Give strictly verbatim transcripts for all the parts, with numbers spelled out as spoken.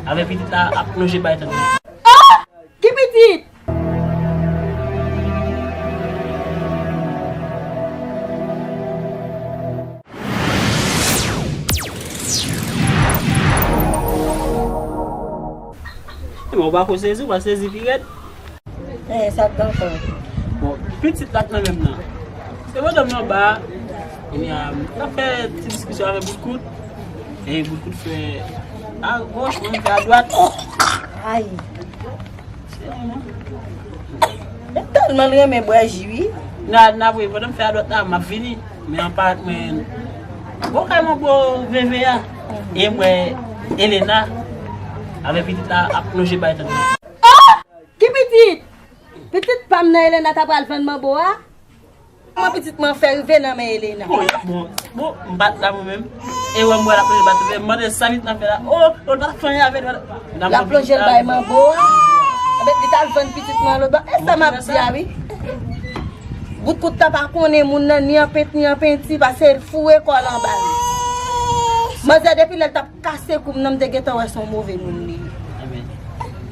Avè pitit la ap plonje bay tande. Oh! Ki pitit? Emen, ou pa ko sezi, ou pa sezi pi rèd. Eh, sa t ankò. Bon, pitit la k nan men m nan. Se madanm nan anba a. Ebyen, m t ap fè ti diskisyon avè bout kout. E bout kout fè a goch, mwen fè a dwat. Ay. Se mwen. Mwen tèlman renmen bwè ji, wi. N a, n a voye, pandan m fè a dwat la, m ap vini. Men an parèt mwen. Bon, kay mwen bwè veve a. E m wè Elena avè pitit la ap plonje bay tande. Oh! Ki pitit? Pitit pa m nan Elena ta pral vann manbo a? Kòman pitit mwen fè rive nan men Elena? Bon, bon, bon, m pa t la mwen menm. E wè m wè l ap plonje bay tande. M mande sa pitit la fè la. Oh, oh, l pa t fè anyen avè l. L ap plonje l bay manbo a. Avèk li t al vann pitit mwen lòt bò. E sa m ap di a, wi. Bout kout la pa konnen moun nan ni an pent, ni an penti, pase l foure kò l anba l. Manzè depi lè l t ap kase kou m nan, m te gentan wè se yon move moun li ye. Ebyen,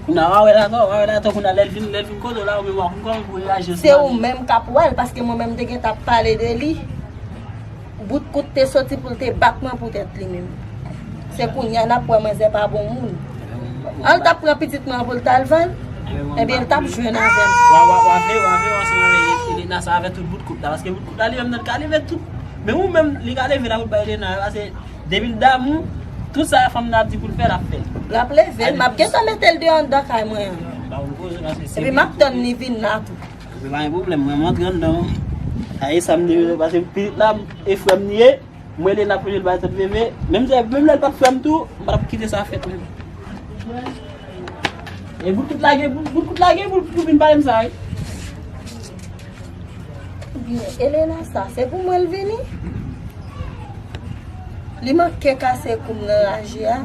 kounye a, w a wè l atò, w a wè l atò, kounye a, lè l vin, lè l vin kote w la, ou menm w a konn kòman pou w reyaji ansanm avè l. Se ou menm k ap wè l, paske mwen menm m te gentan ap pale de li. Bout kout te soti pou l te bat mwen poutèt li menm. Se kounye a n ap wè manzè pa bon moun. An l t ap pran pitit mwen an pou l t al vann, ebyen l t ap jwenn avè m. W a, w a, w a veye, w a veye ansanm avè Elena sa avè tout bout kout la, paske bout kout la li menm nan l ka leve tout. Men ou menm li ka leve la pou l bay Elena, paske depi l damou, tout sa fanm nan ap di pou l fè, l ap fè l. L ap leve l, m ap gentan mete l deyò anndan kay mwen an. Ba ou koze, paske se epi m ap tann li vin la tou. Se pa yon pwoblèm, mwen m antre anndan. Sa e sa m te vle, paske pitit la e frè m li ye. Mwen, Elena, pou jwe l bay tèt veve. Menm lè, menm lè l pa t frè m tou, m pa t ap kite sa fèt menm. E bout kout lage, bout, bout kout lage, bout kout vin pale m sa, wi. Byen, Elena sa, se pou mwen l vini? Li manke kase kou m nan raje a.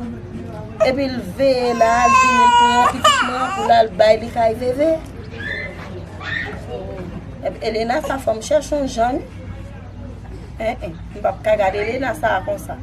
Epi l veye la, l vini l pran pitit mwen pou l al bay li kay veve. Epi Elena sa, fò m chèche yon jan, wi. En, en, m p ap ka gade Lena sa a konsa.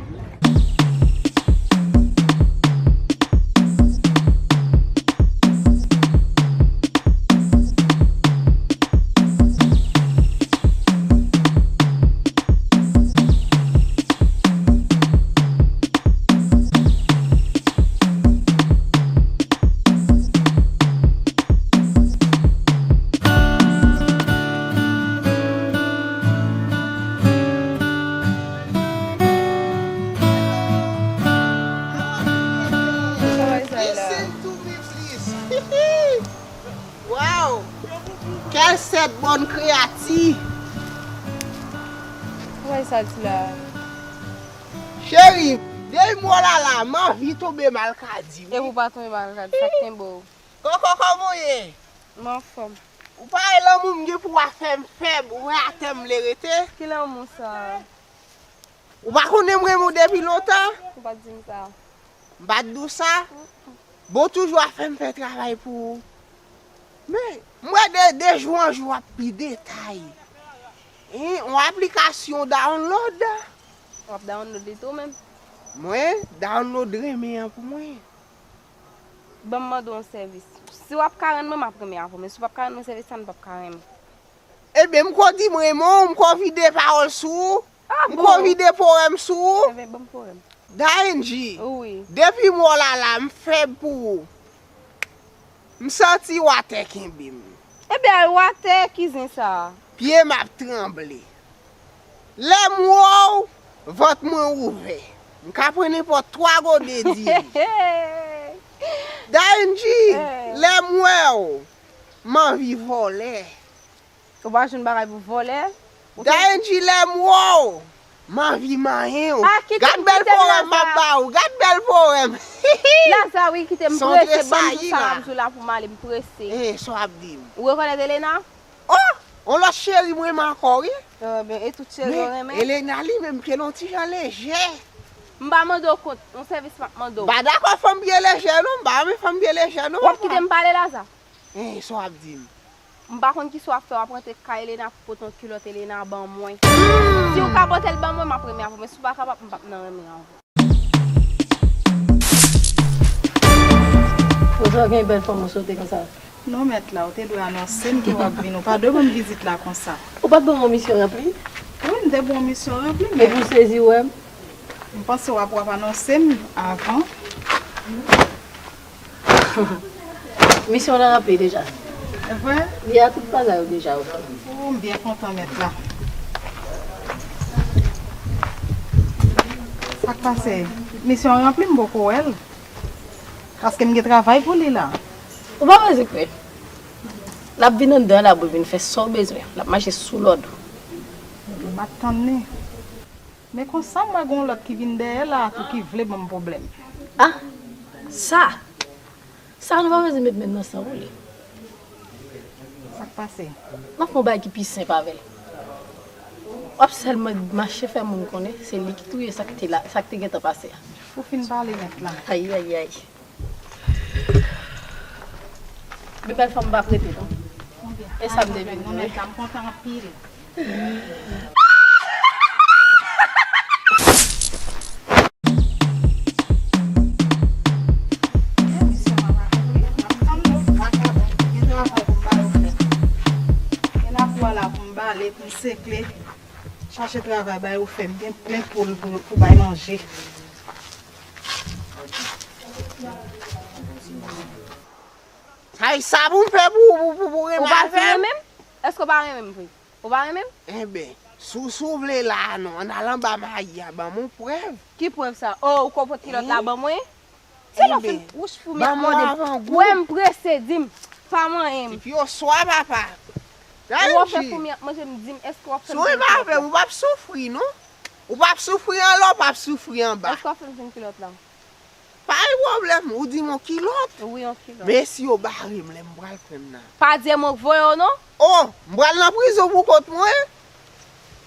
Listen to me, please. Wow! Quel cette bonne créature! Wè sa di la. Cheri, depi m wè w la la, m anvi tonbe malkadi, wi. Epi w pa tonbe malkadi, sa k kenbe w? Kòkò, kòman w ye? M anfòm. Ou pa wè lanmou m gen pou w a fè m fèb, ou wè atè m vle rete? Ki lanmou sa? Ou pa konnen m renmen w depi lontan? Ou pa t di m sa. M pa t di w sa? Mm-mm. Bon, toujou ap fè m fè travay pou ou. Men, m wè de, de jou an jou w ap pi detay. Hein, yon aplikasyon download. W ap download li tou menm? Mwen, download renmen an pou mwen. Ban m mande w yon sèvis. Si w ap ka rann mwen, m ap renmen avè w. Men si w p ap ka rann mwen sèvis sa, m p ap ka renmen. Ebyen, m ko di m renmen w, m ko vide pawòl sou ou, m ko vide powèm sou ou. Ebyen, ban m powèm. Daenji, wi. Depi m wè w la la, m fèb pou ou. M santi watè kenbe m. Ebyen, al watè, ki zen sa a? Pye m ap tranble. Lè m wè w, vant mwen ouvè. M ka pran nenpòt twa gode diri. Daenji, lè m wè w, m anvi vòlè. Ou pa jwenn bagay pou vòlè? Daenji, lè m wè w, m anvi manyen w. Gad bèl powèm m ap ba ou. Gad bèl powèm. Laza, wi, kite m prese. Ban m di sa, m sou la pou m ale, m prese. Eh, sa w ap di m? Ou rekonèt Elena? Oh! On lòt cheri m renmen ankò, wi. Ebyen, e tout cheri yo renmen. Men Elena li menm, ke l on ti jan lejè. M pa mande w kont, yon sèvis m ap mande w. M pa dakò fanm byen lejè, non. M pa renmen fanm byen lejè, non. W ap kite m pale, Laza? Eh, sa w ap di m? M pa konn kisa w ap fè, w ap rantre kay Elena pou pote yon kilòt Elena ban mwen. Si w ka pote l ban mwen, m ap renmen avè w, men si w pa kapab, m p ap nan renmen avè w. Sa gen bèl fanm ou sote konsa? Non, mèt la, ou te dwe anonse m ke w ap vin. Ou pa dwe ban m vizit la konsa. Ou pa t ban m yon misyon ranpli? Wi, m te ban w misyon ranpli, men. Epi w sezi wè m? M panse w ap, w ap anonse m avan. Misyon w lan ranpli deja. Vre? Li a tout bagay ou deja oke. O, m byen kontan, mèt la. Sa k pase? Misyon an ranpli, m poko wè l. Paske m gen travay pou li la. Ou pa bezwen kwè. L ap vin anndan la pou l vin fè sa w bezwen. L ap mache sou lòd ou. M ap tann li. Men konsa m wè gen yon lòt ki vin dèyè la tou ki vle ban m pwoblèm. Ah, sa. Sa nou pa bezwen met men nan san w li. Sa k pase? M ap fè yon bagay ki pi senp avè l. W ap sèlman mache fè moun konnen se li ki touye sa k te la, sa k te gentan pase a. Ou fin pale nèt la. Ayayay. Men bèl fanm pa prete non. E sa m te vin di. Mwen menm, m kontan anpil. Chache travay, bay ou fè m gen plen poul pou, pou bay manje. Ay, sa pou m fè pou, pou, pou, pou renmen avè m? Ou pa renmen m? Èske ou pa renmen m vre? Ou pa renmen m? Enben, si w, si w vle la a non, ann al anba mayi a, ban m yon prèv. Ki prèv sa? O, ou kwè w pot kilòt la ban mwen? Se lè w fin wouch foumi ap mande m. Wè m prese, di m, pa manyen m. Depi oswa, papa. Ou wè fè foumi ap manje m, di m, èske w ap fè m jwenn kilòt la? Si w renmen avè m, ou p ap soufri, non. Ou p ap soufri anlè, w p ap soufri anba. Èske w ap fè m jwenn kilòt la? Pa gen pwoblèm, ou di m yon kilòt. Wi, yon kilòt. Men si yo bare m, lè m pral pran m nan. Pa di e mwen k voye w non. O, m pral nan prizon pou kont mwen.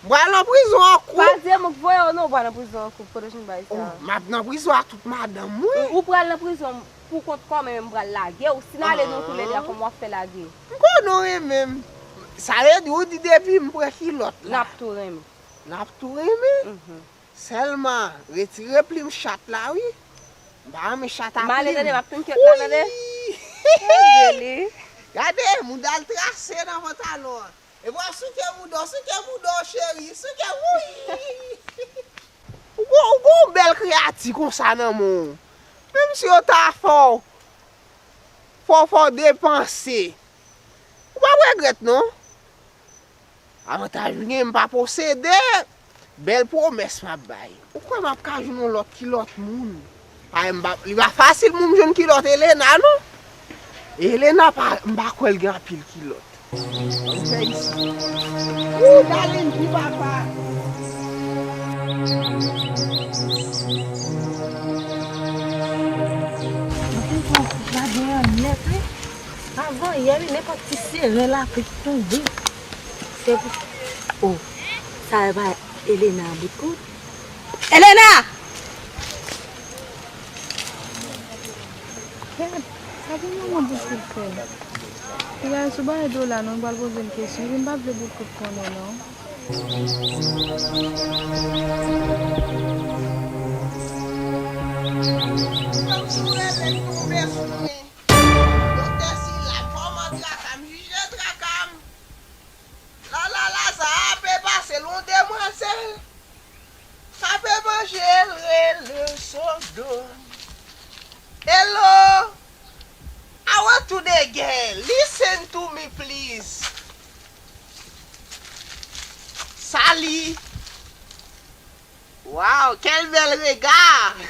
M pral nan prizon an kou. Pa di e mwen k voye w non, ou pral nan prizon an kou. Kote w jwenn bagay sa? O, m ap nan prizon ak tout madanm mwen. Ou pral nan prizon pou kont kòman, men m pral lage w. Si n ale nou toulède a, kòman w ap fè lage? M konnen w renmen m. Sa vle di, ou di depi m pran kilòt la. N ap tou renmen. N ap tou renmen? Mhm. Sèlman, retire plim chat la, wi. M pa renmen chat ak plim. M ale tande, m ap tann kilòt la, tande. Wi! Gade, mouda l trase nan pantalon an. Epi w ap souke mouda w, souke mouda w, cheri, souke, wi! Ou gon, ou gon bèl kreyati konsa nan men w. Menm si yo ta fè w, fè w, fè w depanse. Ou p ap regrèt, non. Avantaj m gen, m pa posede. Bèl pwomès m ap bay. Ou kwè m ap ka jwenn yon lòt kilòt moun? Ay, m pa, li pa fasil pou m jwenn kilòt Elena, non. Elena, pa, m pa kwè l gen anpil kilòt. Ban m fè isi. Ou, Darline, di papa. Mwen te fè yon kout lagè an nèt, wi. Avan yè, wi, nenpòt ti seren lapli ki tonbe. Se pou, o, sa e pa Elena bout kout? Elena! Gad, sa pou manman bout kout fè? Piga sou bagay do la, non, m pral poze l kesyon. Epi m pa vle bout kout konnen, non. Doktè Sila, kòman traka m? Jije traka m. La, la, la, sa ape pase l, yon demwazèl k ape manje l rele Sodòm. Hello, I want to the girl, listen to me please. Sali. Wow, quel bel regard!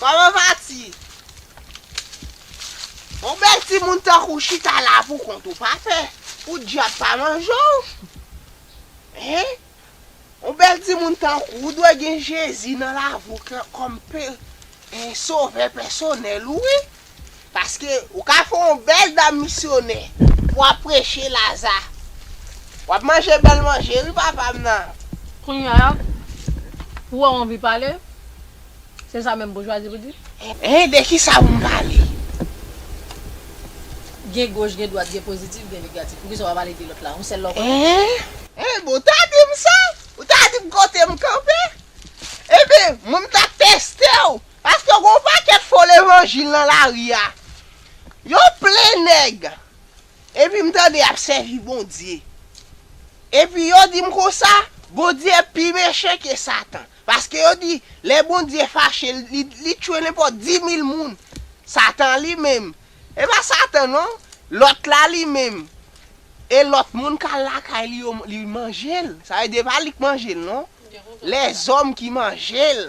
Kòman Fati? Yon bèl timoun tankou w chita la pou kont ou, pa pè pou dyab pa manje w. Hein? Yon bèl timoun tankou w dwe gen Jezi nan lavi w kè-, kòm pè-, eh, sovè pèsonèl ou, wi. Paske ou ka fè yon bèl dam misyonè pou w ap preche Laza. W ap manje bèl manje, wi, papa m nan. Kounye a, ou wè w anvi pale, se sa menm pou w chwazi pou di? Eh, de ki sa pou m pale? Gen goch, gen dwat, gen pozitif, gen negatif. Poukisa w pa pale de lòt la? Yon sèl la w konnen? Eh, eh, bon, w ta di m sa? Ou ta di m kote m kanpe? Ebyen, mwen m t ap teste w, paske gon pakèt fo levanjil nan lari a. Yo plen nèg. Epi m tande y ap sèvi Bondye. Epi yo di m konsa, Bondye pi mechan ke Satan. Paske yo di, lè Bondye fache, li, li tchwe nenpòt dis mil moun. Satan li menm. E pa Satan non. Lòt la li menm. E lòt moun k al lakay li, yo, li manje l. Sa vle di, e pa li k manje l non. Lèzòm ki manje l.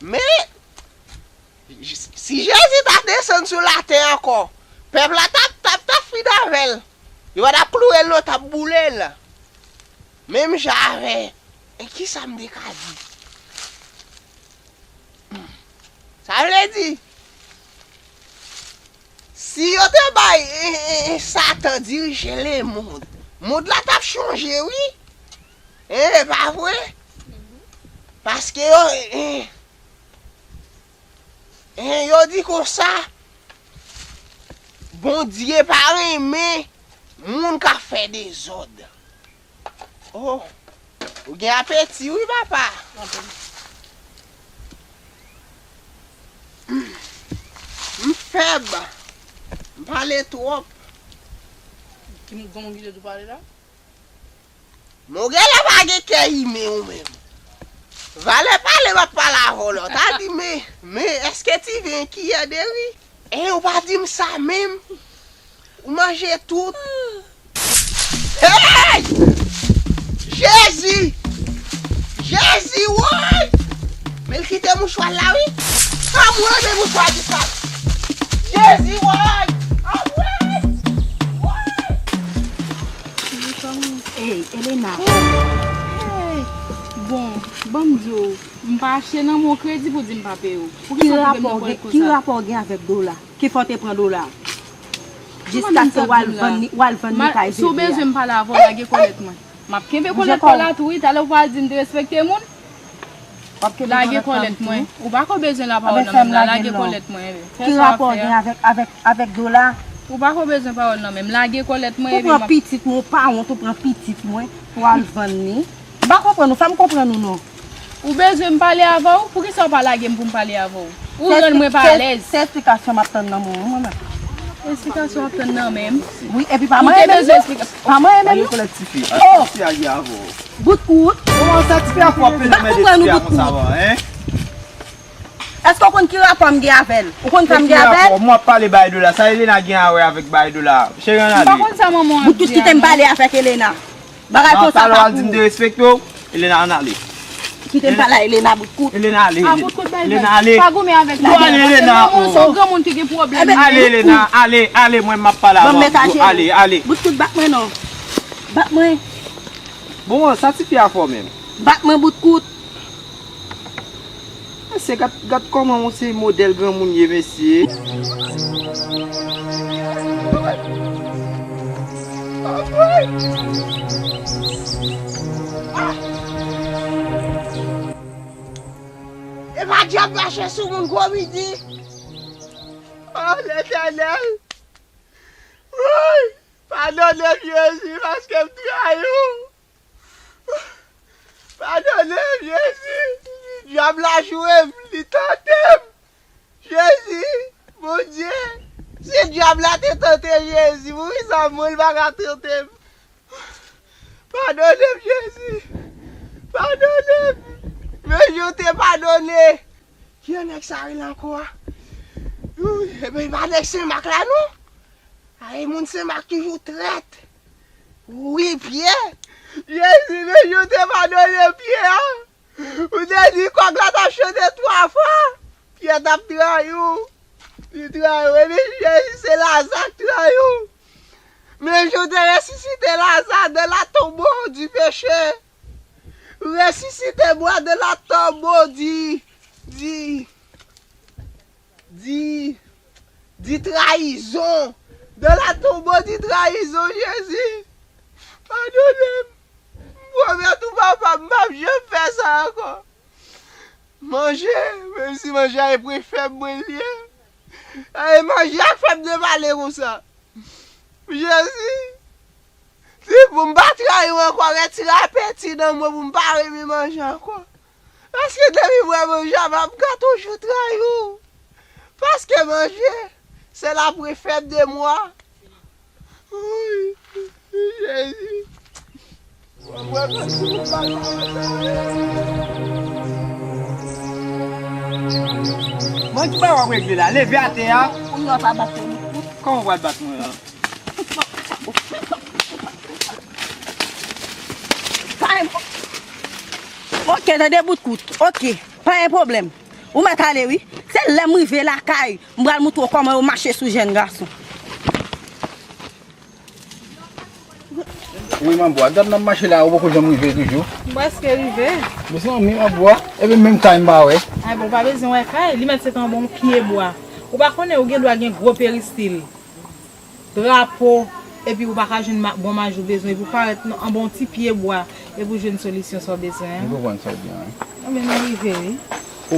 Men, si Jezi ta desann sou latè ankò, pèp la t ap, t ap, t ap fini avè l. Yo pa t ap kloure l non, t ap boule l. Menm jan avè, e kisa m te ka di? Sa vle di, si yo te bay, e, e, e, Satan dirije lemonn, mond la t ap chanje, wi. E, e pa vre? Paske yo, e, e, e, yo di konsa, Bondye pa renmen moun k ap fè dezòd. Oh, ou gen apeti, wi, papa. M fèb. M pale twòp. Ki moun, kòman ki te tou pale la? Mon genlè pa gen kè imen ou menm. Valè pale m ap pale avè w la. W ta di, men, men, èske ti ven kiyè de ri? E ou pa di m sa menm. Ou manje tout. Hey! Jezi! Jezi, woy! Men l kite mouchwa l la, wi. Anmwe, men mouchwa di sa. Jezi, woy! Anmwe! Woy! Ey, Elena. Hey! Bon, ban m di w, m pa achte nan men w kredi pou di m pa peye w. Poukisa w te vin nan pòl konsa? Ki rapò gen avèk dola? Ki fè w te pran dola? Jiskaske w al vann li, w al vann li kay Zebi a. Si w bezwen m pale avè w, lage kòlèt mwen. M ap kenbe kòlèt pa w la tou, wi. Talè w pral di m derespekte moun. Lage kòlèt mwen. Ou pa ko bezwen lapawòl nan men m la. Lage kòlèt mwen, wi. Ki rapò gen avèk, avèk, avèk dola? Ou pa ko bezwen pawòl nan men m. Lage kòlèt mwen, epi m ap... Ou pran pitit mwen, ou pa wont, ou pran pitit mwen pou w al vann li. M pa konprann ou, fè m konprann ou non. Ou bezwen m pale avè w? Poukisa w pa lage m pou m pale avè w? Ou rann mwen pa alèz. Se, se, se esplikasyon m ap tann nan men w, mwen menm. Esplikasyon w ap tann nan men m? Wi, epi pa mwen menm non. Pa mwen menm non. Alò, kolèk tifi. Oh! Tifi a ye avè w. Bout kout. Kòman sa tifi a fè w ap fè nan men de tifi a konsa, hein? Èske w konn ki rapò m gen avè l? Ou konn sa m gen avè l? Mwen ap pale bay dola. Sa Elena gen a wè avèk bay dola? Cheri, ann ale. M pa konn sa manman w ap di a non. Bout kout, kite m pale avèk Elena. Bagay konsa pa pou ou. Talè w al di m derespekte w. Elena, ann ale. Kite m pale a Elena, bout kout. Elena, ale. A bout kout bay bay. Elena, ale. Pa goumen avèk la. Ou ale, Elena. Ou se yon granmoun ki gen pwoblèm. Ale, Elena, ale, ale, mwen m ap pale avè w. Ale, ale. Bout kout, bat mwen non. Bat mwen. Bon, sa tifi a fè w menm? Bat mwen, bout kout. Mesye, gad, gad kòman yon seri modèl granmoun ye, mesye. E pa dyab mache sou moun gwo midi. Oh, Letènèl. Woy! Padone m, Jezi, paske m trayi w. Padone m, Jezi. Dyab la jwe m, li tante m. Jezi, Bondye, si dyab la te tante Jezi, poukisa mwen l pa ka tante m? Padone m, Jezi. Padone m. Men jan w te padone. Ki nèg sa rele ankò a? Ebyen, e pa nèg Senmak la, non? Ay, moun Senmak toujou trèt. Wi, Pyè. Jezi, men jan w te padone Pyè a. Ou te di kòk la t ap chante twa fwa. Pyè t ap trayi w. Li trayi w. Ebyen, Jezi, se Laza k trayi w. Men jan w te resisite Laza de la tombeau du péché. Resisite mwen de la tombeau du, du, du, du trahison. De la tombeau du trahison, Jezi. Padone m. M pwomèt ou, papa, m p ap janm fè sa ankò. Manje, menm si manje a e prefè mwen li ye. E manje a k fè m te pale konsa. Jezi, si pou m pa trayi w ankò, retire apeti nan mwen pou m pa renmen manje ankò. Paske depi m wè manje a, m ap ka toujou trayi w. Paske manje, Se la pou fè de mwa. Woy, Jezi. Mwen ki bagay w ap regle la? Leve atè a. Ou pa bat mwen. Kòman w pral bat mwen la? Pa gen pwoblèm. Oke, tande bout kout. Oke, pa gen pwoblèm. Ou mèt ale wi. Se lè m rive lakay, m pral montre w kòman yo mache sou jèn gason. Wi, Manbo a, dat n ap mache la, ou poko janm rive toujou. M prèske rive. Mezanmi, Manbo a, epi menm kay m pa wè. Ay, bon, ou pa bezwen wè kay, li mèt se t anba yon pye bwa. Ou pa konnen ou gen dwa gen gwo peristil, drapo, epi ou pa ka jwenn ma-, bon maji w bezwen, epi ou parèt nan, anba yon ti pye bwa, epi ou jwenn solisyon sa w bezwen an. M konprann sa w di an, wi. Anben, nou rive, wi.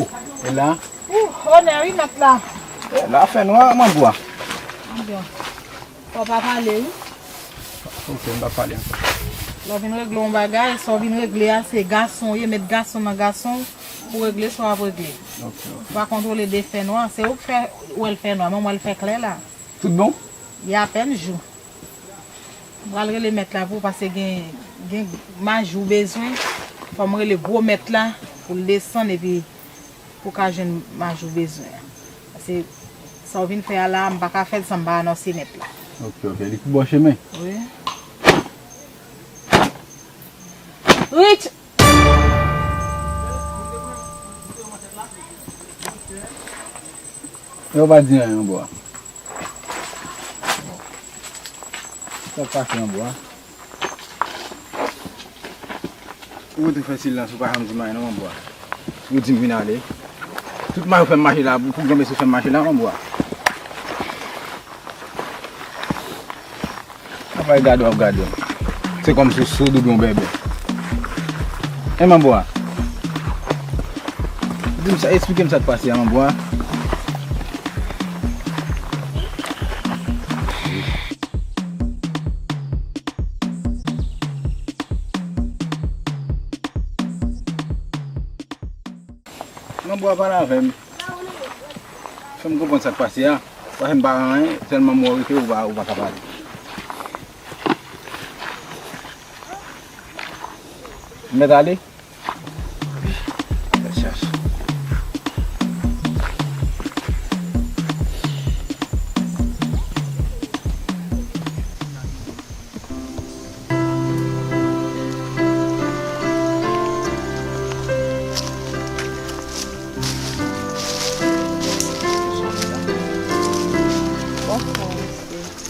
O, e la? O, onè, wi, mèt la. E la, fè nwa, Manbo a. Anben. Fò w pa pale, wi. Oke, m p ap pale ankò. Lè w vin regle yon bagay, sa w vin regle a, se gason w ye, met gason nan gason w pou regle sa w ap regle. Oke, oke. Ou pa kontwole de fènwa, se ou k fè, wè l fènwa, men m wè l fè klè la. Tout bon? Li apèn jou. M pral rele mèt la pou w, paske gen, gen maji w bezwen. Fò m rele gwo mèt la pou l desann epi pou w ka jwenn maji w bezwen an. Paske sa w vin fè a la, m pa ka fè l san m pa anonse mèt la. Oke, oke, li pi bò chemen. Wi. Rich! Yo pa di anyen, Manbo a. Sa k pase, Manbo a? Ou rete fè silans, ou pa janm di m anyen non, Manbo a. Ou di m vin ale. Tout mayo fè m mache la, pou granmesi fè m mache la, Manbo a. Apa e gade w ap gade m. Se kòmsi w soud oubyen w bèbè. E Manbo a. Di m sa, eksplike m sa k pase a, Manbo a. Manbo a pale avè m. Fè m konprann sa k pase a. Pa fè m pa anyen, sèlman mwen rete, ou pa, ou pa ka pale. M mèt ale? Mèt chache.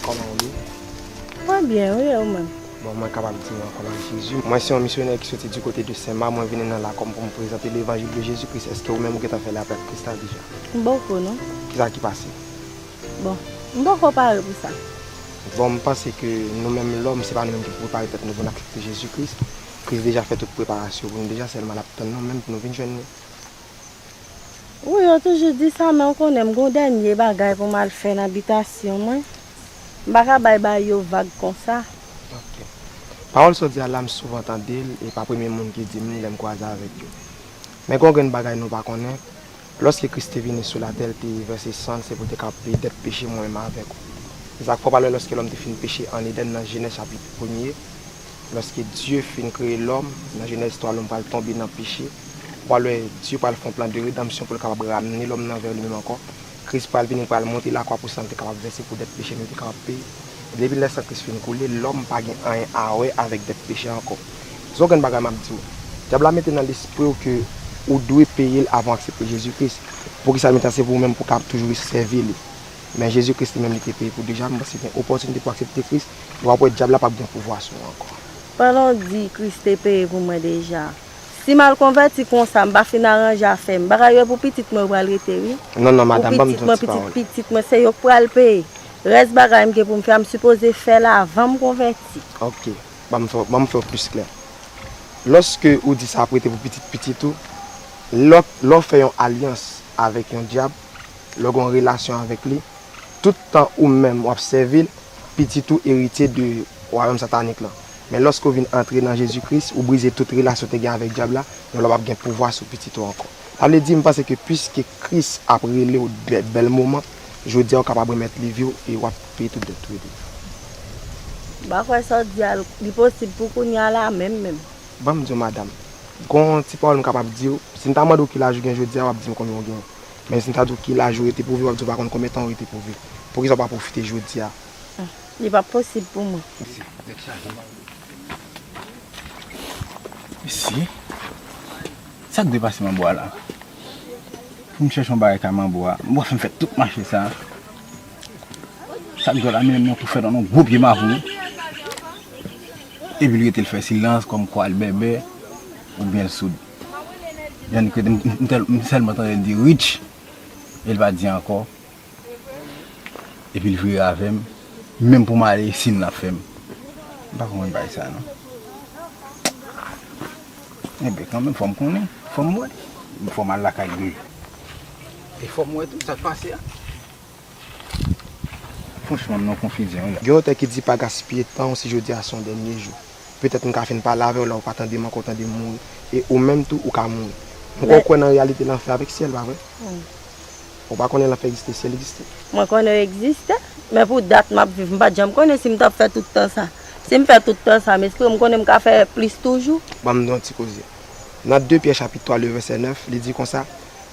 Kòman w ye? Mwen byen, wi, e ou menm? Bon, mwen kapab di w ankò nan Jezi. Mwen se yon misyonè ki soti di kote de Senmak, mwen vini nan Lakòm pou m prezante levanjil de Jezi Kris. Èske ou menm ou gentan fè lapè ak Kris la deja? M poko, non. Kisa ki pase? Bon, m poko pare pou sa. Bon, m panse ke nou menm lòm, se pa nou menm ki pou prepare tèt nou pou n aksepte Jezi Kris. Kris deja fè tout preparasyon pou nou deja, sèlman l ap tann nou menm pou nou vin jwenn li. Wi, yo toujou di sa, men w konnen m gon dènye bagay pou m al fè nan bitasyon mwen. M pa ka bay bagay yo vag konsa. Ok. Pawòl sa w di a la, m souvan tande l, e pa premye moun ki di m li lè m kwaze avèk yo. Men gon grenn bagay nou pa konnen, lòske Kris te vini sou latè, l te vèse san l, se pou l te kapab peye dèt peche mwen menm avèk ou. Se sa k fè w pral wè lòske lòm te fin peche ann Edenn nan Jenèz chapit premye, lòske Dye fin kreye lòm, nan Jenèz twa, lòm pral tonbe nan peche, w pral wè Dye pral fè yon plan de redanmsyon pou l kapab ramne lòm nan vè li menm ankò. Kris pral vini, l pral monte lakwa pou san l te kapab vèse pou dèt peche nou te kapab peye. Depi lè san Kris fin koule, lòm pa gen anyen a wè avèk dèt peche ankò. Zògèn bagay m ap di w. Dyab la mete nan lespri w ke ou dwe peye l avan w aksepte Jezi Kris. Poukisa l mete sa? Se pou ou menm pou w kapab toujou sèvi li. Men Jezi Kris li menm li te peye pou deja, m panse gen opòtinite pou w aksepte Kris, e w ap wè dyab la p ap gen pouvwa sou ou ankò. Pandan w di Kris te peye pou mwen deja, si m al konvèti konsa, m pa fin aranje afè m, bagay yo pou pitit mwen yo pral rete, wi. Non, non, madanm, ban m di yon ti pawòl. Pou pitit mwen, pitit pitit mwen, se yo k pral peye. Rès bagay m gen pou m fè a, m sipoze fè l avan m konvèti. Ok, ban m fè, ban m fè w plis klè. Lòske ou di sa ap rete pou pitit pitit ou, lè w, lè w fè yon alyans avèk yon dyab, lè w gen yon relasyon avèk li, tout tan ou menm w ap sèvi l, pitit ou eritye de wayòm satanik lan. Men lòske w vin antre nan Jezi Kris, ou brize tout relasyon w te gen avèk dyab la, yon lè w ap gen pouvwa sou pitit ou ankò. Sa vle di, m panse ke piske Kris ap rele w bè-, bèl moman, Jodi a, ou kapab remèt li vi w e w ap peye tout dèt ou ede. M pa kwè sa w di a, li posib pou kounye a la menm menm. Ban m di w, madanm, gon ti pawòl m kapab di w, si m ta mande w ki laj ou gen jodi a, w ap di m konbyen w gen. Men si m ta di w ki laj ou rete pou viv, w ap di w pa konn konbyen tan w rete pou viv. Poukisa w pa pwofite jodi a? Li p ap posib pou mwen. Mesye, sa k dwe pase m anba la? Pou m chèche yon bagay ka m anba, m wè fè m fè tout mache sa. Sa k dwe la mennen m nan pou fè nan yon gwo pye mavou. Epi l rete l fè silans kòmkwa l bèbè oubyen l soud. Jan n kwè m, m, m tèl-, m sèlman tande l di Rich, e l pa di ankò. Epi l vire avè m, menm pou m ale, siy l ap fè m. M pa konprann bagay sa a non. Enben, kanmenm, fò m konnen, fò m wè. Fò m al lakay li. E fò m wè tou sa k pase a. Franchman, m nan konfizyon wi la. Gen otè ki di pa gaspiye tan w si jodi a se yon dènye jou. Petèt m ka fin pale avè w la ou pa tande m ankò, ou tande m mouri. E ou menm tou, ou ka mouri. M kwè ou kwè nan reyalite lanfè avèk syèl, pa vre? Ou pa konnen lanfè egziste, syèl egziste. Mwen konnen yo egziste, men pou dat m ap viv, m pa t janm konnen si m t ap fè tout tan sa. Si m fè tout tan sa, m espere m konnen m ka fè plis toujou. Ban m di yon ti koze. Nan de Pyè chapit twa, le vèsè nèf, li di konsa,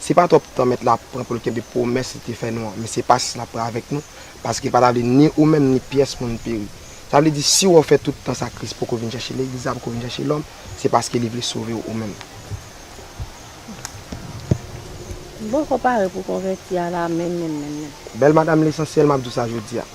se pa twòp tan Mèt la pran pou l kenbe pwomès li te fè nou an, men se pasyans l ap pran avèk nou, paske l pa ta vle ni ou menm ni pyès moun peri. Sa vle di, si w wè w fè tout tan sa Kris poko vin chèche legliz la, poko vin chèche lòm, se paske li vle sove w ou menm. M poko pare pou konvèti a la menm, menm, menm, menm. Bèl madanm, lesansyèl, m ap di w sa jodi a.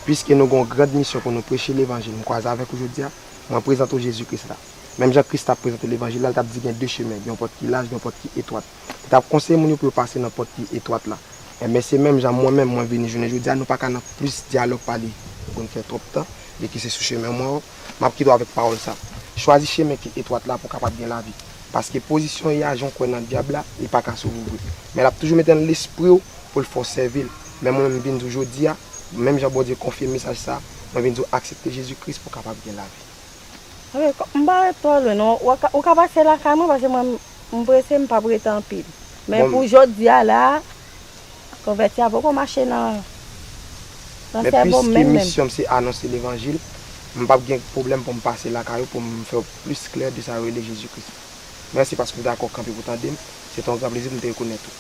Piske nou gen yon grand misyon pou nou preche levanjil, m kwaze avèk ou jodi a, mwen prezante w Jezi Kris la. Menm jan Kris t ap prezante levanjil la, l t ap di gen de chemen, gen yon pòt ki laj, gen yon pòt ki etwat. Li t ap konseye moun yo pou yo pase nan pòt ki etwat la. Enben, se menm jan mwen menm, mwen vini jounen jodi a, nou pa ka nan plis dyalòg pale pou n fè twòp tan, e ki se sou chemen mwen, m ap kite w avèk pawòl sa. Chwazi chemen ki etwat la pou w kapab gen lavi. Paske pozisyon w ye a, jan w kwè nan dyab la, li pa ka sove w vre. Men l ap toujou mete nan lespri w pou l fè w sèvi l. Men mwen menm, m vin di w jodi a, menm jan Bondye konfye mesaj sa, mwen vin di w aksepte Jezi Kris pou w kapab gen lavi. Wi, kò-, m pa ret twò lwen, non. Ou ka, ou ka pase lakay mwen, paske mwen, m prese, m p ap rete anpil. Men pou jodi a la, konvèti a poko mache nan, nan sèvo m menm, menm. Men piske misyon m se anonse levanjil, m p ap gen pwoblèm pou m pase lakay ou, pou m fè w plis klè de sa yo rele Jezi Kris. Mèsi paske w dakò kanpe pou tande m. Se te yon gran plezi pou m te rekonèt ou.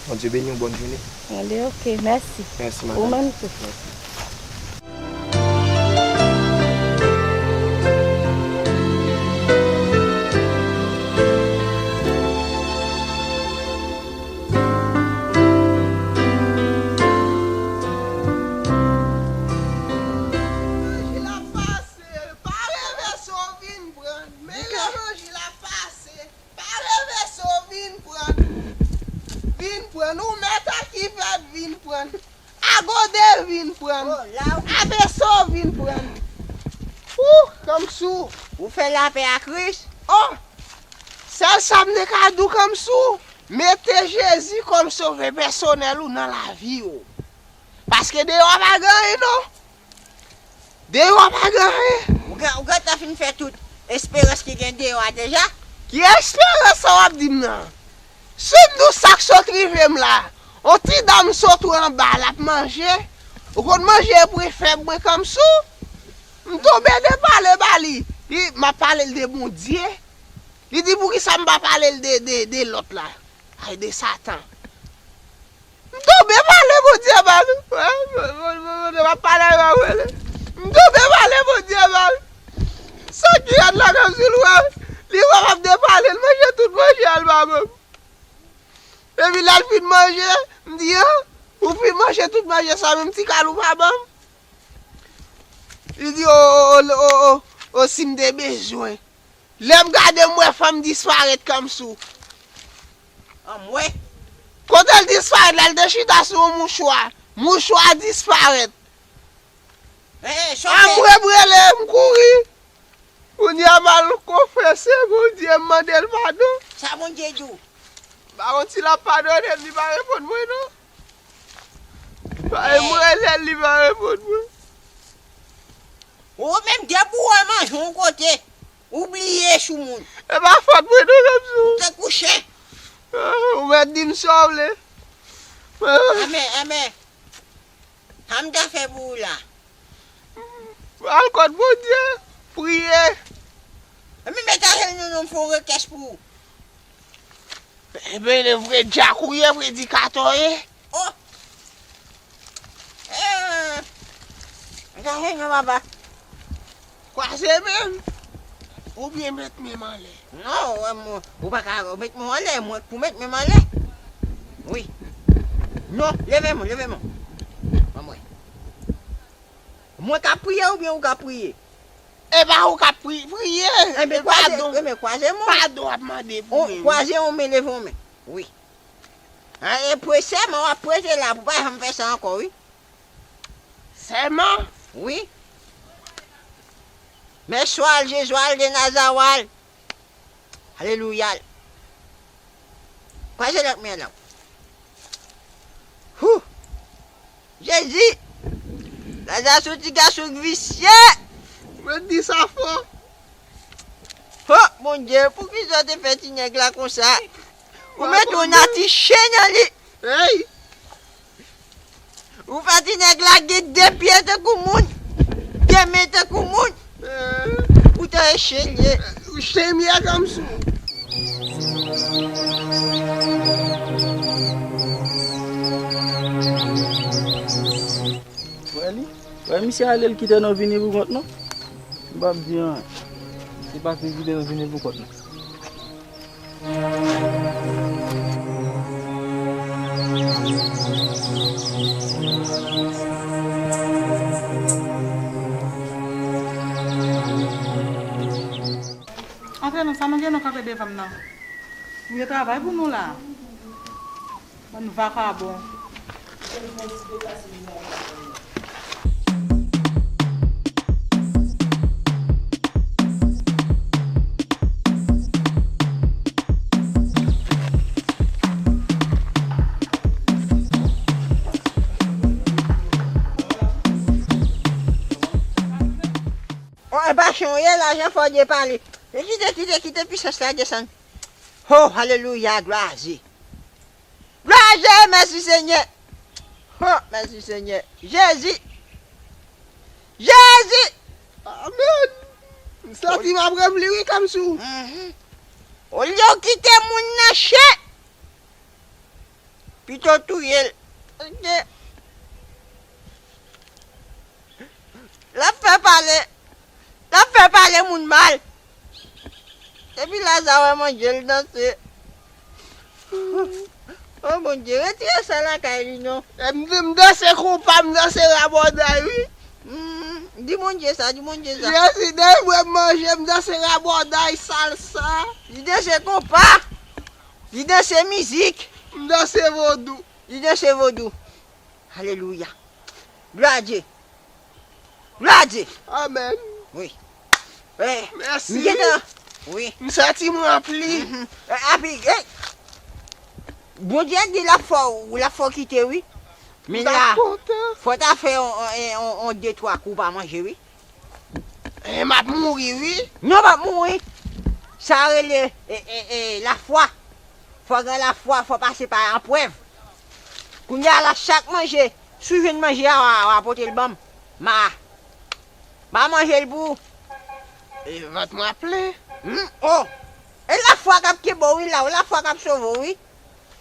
Bondye beni w, bòn jounen. Anben, oke, mèsi. Mèsi, madanm. Ou menm tou. Mèsi. Levanjil ap pase, pa reve sa w vin pran. Men levanjil ap pase. Pa reve sa w vin pran. Vin pran. Ou mèt a ki fèt vin pran. Agode vin pran. Abeso vin pran. Ou, Kamsou. Ou fè lapè a Kris? Oh! Sèl sa m te ka di w, Kamsou, mete Jezi kòm sovè pèsonèl ou nan lavi w. Paske deyò a pa gen anyen non. Deyò a pa gen anyen. Ou gen, ou gentan fin fè tout esperans ki gen deyò a deja? Ki esperans sa w ap di m nan? Si m di w sa k sot rive m la, yon ti dam sot wè anba l ap manje, ou konn manje e pwen fèb mwen, Kamsou? M tonbe de pale ba li. Li, m ap pale l de Bondye. Li di poukisa m pa pale l de, de, de lòt la. Ay, de Satan. M tonbe pale Bondye ba l. Wè, Bondye, Bondye, m ap pale a yo, wè. M tonbe pale Bondye ba l. Sa ki rèd la nan zil, wè. Li wè m ap depale, l manje tout manje a, l pa ban m. Epi lè l fin manje, m di, an, ou fin manje tout manje sa, menm ti kal ou pa ban m? Li di, o, o, o, o, o, o, si m te bezwen. Lè m gade, m wè fanm disparèt, Kamsou. Anmwe. Kote l disparèt la, l te chita sou yon mouchwa. Mouchwa disparèt. Anmwe, m rele, m kouri. Kounye a m al konfese Bondye, m mande l padon. Sa Bondye di w? M pa konn si l ap padone m, li pa reponn mwen non. Pa, e, m rele l, li pa reponn mwen. Ou menm, depi w wè manje yon kote, ou bliye sou moun. E pa fòt mwen non, Kamsou. Ou te kouche. Ah, ou mèt di m sa w vle. Enben, enben. Sa m ta fè pou ou la? Al kot Bondye, priye. Ebyen, met ajenou non, m fè yon rekès pou ou. Ebyen, li vre dyak ou ye, predikatè w ye. Oh! Eh! Met ajenou, papa. Kwaze men m. Oubyen met men m anlè. Non, wè, mwen, ou pa ka met men w anlè, mwen k pou met men m anlè. Wi. Non, leve men w, leve men w. Ban mwen. Mwen k ap priye oubyen ou k ap priye? E pa ou k ap pri-, priye. Ebyen, e kwaze, padon. Ebyen, kwaze men w. Padon w ap mande pou mwen, wi. Kwaze yon men, leve yon men. Wi. An, e pre sèman w ap prete la pou pa janm fè sa ankò, wi. Sèman? Wi. Men swal, Jezwal de Nazawal. Alelouya. Kwaze lòt men la. Hou! Jezi! Laza se yon ti gason ki visye! Mwen di sa fò. Ho, Bondye, poukisa w te fè ti nèg la konsa? Ou mete yon nati chen nan li. Hey! Ou fè ti nèg la gen de pye tankou moun, de men tankou moun. Poutan e chen l ye. Chen m ye kòmsi. Wè li? Wè misye ale l kite nou vini pou kont nou? M p ap di anyen. Se pa vin kite nou vini pou kont nou. Antre non, sa nou gen nou kanpe devan m nan. Nou gen travay pou nou la. Bann vakabon. O, e pa chen w ye, lajan fò Dye pale. E kite, kite, kite pisans la desann. Ho, alelouya, glwa a Dye. Glwa a Dye, mèsi Senyè. Ho, mèsi Senyè. Jezi. Jezi. Amèn. M santi m ap ranpli wi kòmsi. Mhm. Olye w kite moun nan chen, pito w touye l. Ok. L ap fè pale, l ap fè pale moun mal. Epi Laza wè manje l danse. O Bondye, retire sa lakay li non. E m, m danse konpa, m danse rabòday wi. Hmm, di Bondye sa, di Bondye sa. Jezi, depi m wè m manje, m danse rabòday, salsa. Li danse konpa. Li danse mizik. M danse vodou. Li danse vodou. Alelouya. Glwa a Dye. Glwa a Dye. Amèn. Wi. Eh, mèsi m wi. Gentan. Wi. M santi m ranpli. Mhm. Eh, api, eh. Bondye di l ap fè w, l ap fè w kite wi. Men la, fò w ta fè on, on, on, on de twa kou w pa manje wi. Eh, m ap mouri wi. Non, w p ap mouri. Sa rele, e, e, e, lafwa. Fò gen lafwa, fò pase pa eprèv. Kounye a la, chak manje, si w jwenn manje a, w a, w a pote l ban m. Ma, ma manje l pou ou. E vant mwen ap plen. Hmm, oh. E lafwa k ap kenbe w wi la, w lafwa k ap sove w wi.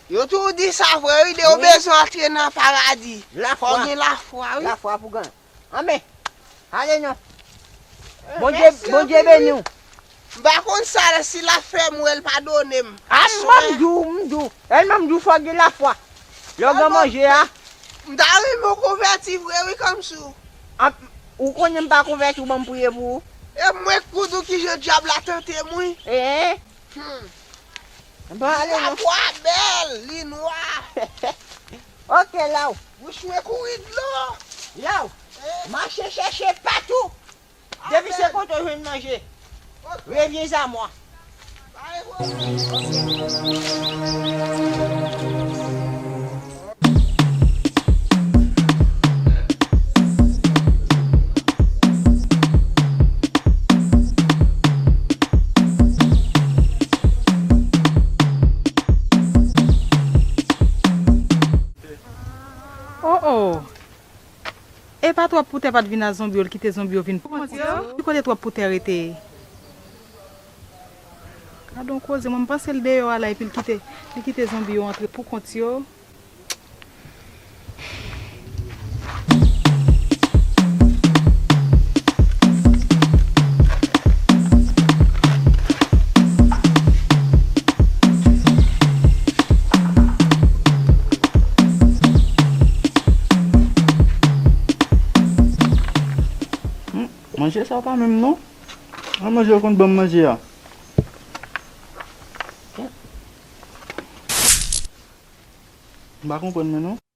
Yo tou di sa vre wi, de w bezwen antre nan paradi. Fò w gen lafwa wi. Lafwa pou gen. Anben, ale non. Bondye, Bondye beni w. M pa konn sa, si l ap fè m wè l padone m. A, m di w, m di w. Sèlman m di w fò w gen lafwa. Lè w gen manje a. M ta renmen w konvèti vre wi kòmsi. Ou konnen m pa konvèti, w ban m priye pou ou. E mwen k pou di w kijan dyab la tante m wi. Ee. Hmm. Bon, ale non. Lapwa bèl, li nwa. Ok, la w. Bouch mwen kouri dlo. La w. Eh. Mache chèche patou. Depi se kote w jwenn manje. Ok. Reviens à moi. Oh, oh. E pa Twòp Poutè pa t vin a zonbi yo, l kite zonbi yo vin pou kont yo? Ki kote Twòp Poutè rete? Gade yon koze, mwen m panse l deyò a la, epi l kite, li kite zonbi yo antre pou kont yo. Hmm, manje sa pa menm non. An manje yo konn ban m manje a. M pa konprann mwen non.